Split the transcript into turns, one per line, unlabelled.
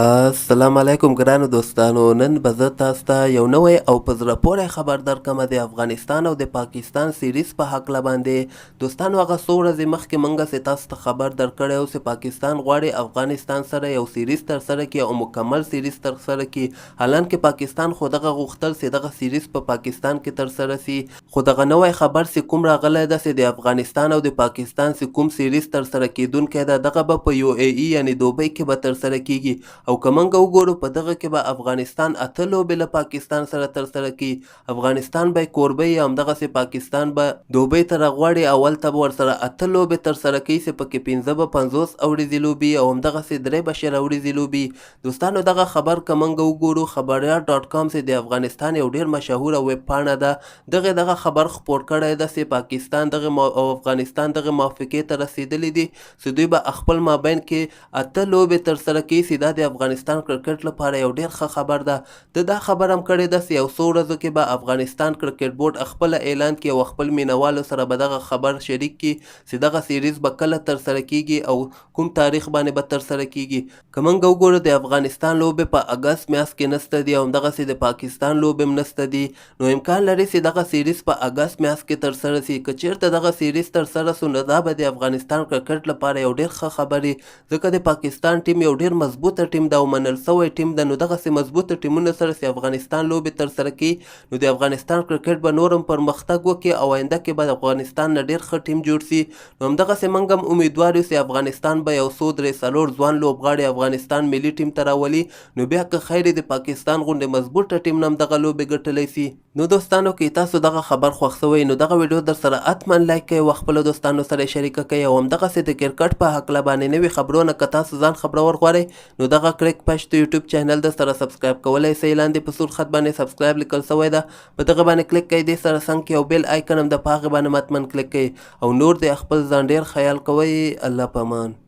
السلام علیکم ګرانو دوستانو، نن به زه تاسو ته یو نوی او په زړه پورې خبر درکم د افغانستان او د پاکستان سیریز په هکله باندې. دوستانو، هغه څو ورځې مخکې مونږ سه تاسو ته خبر درکړی و چې پاکستان غواړي افغانستان سره یو سیریز ترسره کړي او مکمل سیریز ترسره کړي. حالانکه پاکستان خو دغه غوښتل چې دغه سیریز په پاکستان کې ترسره سي، خو دغه نوی خبر چې کوم راغلی ده چې د افغانستان او د پاکستان چې کوم سیریز ترسره کیدونکی ده، دغه به په یو ای ای یعنی دوبۍ کې به ترسره کیږي. او که موږ وګورو، په دغه کې به افغانستان اته لوبې له پاکستان سره ترسره کړي. افغانستان به کوربه وي او همدغسې پاکستان به دوبۍ ته راغواړي او هلته به ورسره اته لوبې ترسره کوي چې پکې پنځه به 50 اوریزې لوبې او همدغسې درې به 20 اوریزې لوبې. دوستانو، دغه خبر که موږ وګورو، خبریال ډاټ کام چې د افغانستان یو ډیر مشهوره ویب پاڼه ده، دغه دغه خبر خپور کړی ده چې پاکستان دغه او افغانستان دغه موافقې ته رسیدلي دي چې دوی به خپل مابین کې اته لوبې ترسره کوي، چې دا د افغانستان کرکټ لپاره یو ډیر ښه خبر ده. ده دا خبر هم کړې ده چې یو څو ورځو کې به افغانستان کرکټ بورډ خپله اعلان کړي او خپل مینوالو سره به دغه خبر شریک کړي چې دغه سیریز به کله ترسره کیږي او کوم تاریخ باندې به ترسره کیږي. که موږ وګورو، د افغانستان لوبې په اګست میاشت کې نسته دي او همدغسې د پاکستان لوبې هم نسته دي، نو امکان لري چې دغه سیریز په اګست میاشت کې ترسره سي. که چیرته دغه سیریز ترسره سو، نو دا به د افغانستان کرکټ لپاره یو ډیر ښه خبر وي، ځکه د پاکستان ټیم یو ډیر مضبوطه ټیم ده او منل سوی ټیم ده. نو دغسې مضبوطه ټیمونو سره چې افغانستان لوبې ترسره کړي، نو د افغانستان کرکټ به نور هم پرمختګ وکړي او آینده کې به د افغانستان نه ډیر ښه ټیم جوړ سي. نو همدغسې موږ هم امیدوار یو چې افغانستان به یو څو درې څلور ځوان لوبغاړي افغانستان ملي ټیم ته راولي، نو بیا که خیر د پاکستان غوندې مضبوطه ټیم نه هم دغه لوبې ګټلی سي. نو دوستانو، که تاسو دغه خبر خوښ سوی، نو دغه ویډیو در سره حتما لایک کړئ او خپلو دوستانو سره شریکه کړئ. او همدغسې د کرکټ په هکله باندې نوي خبرونه که تاسو ځان خبرور غواړئ، نو دغه کریک پښتو یوټیوب چینل در سره سبسکرایب کولای سئ. لاندې په سور خط باندې سبسکرایب لیکل سوی ده، په دغه باندې کلیک کړئ. دې سره څنګ کې یو بیل آیکن هم ده، په هغې باندې حتما کلیک کړئ. او نور د خپل ځان ډیر خیال کوئ. الله پامان.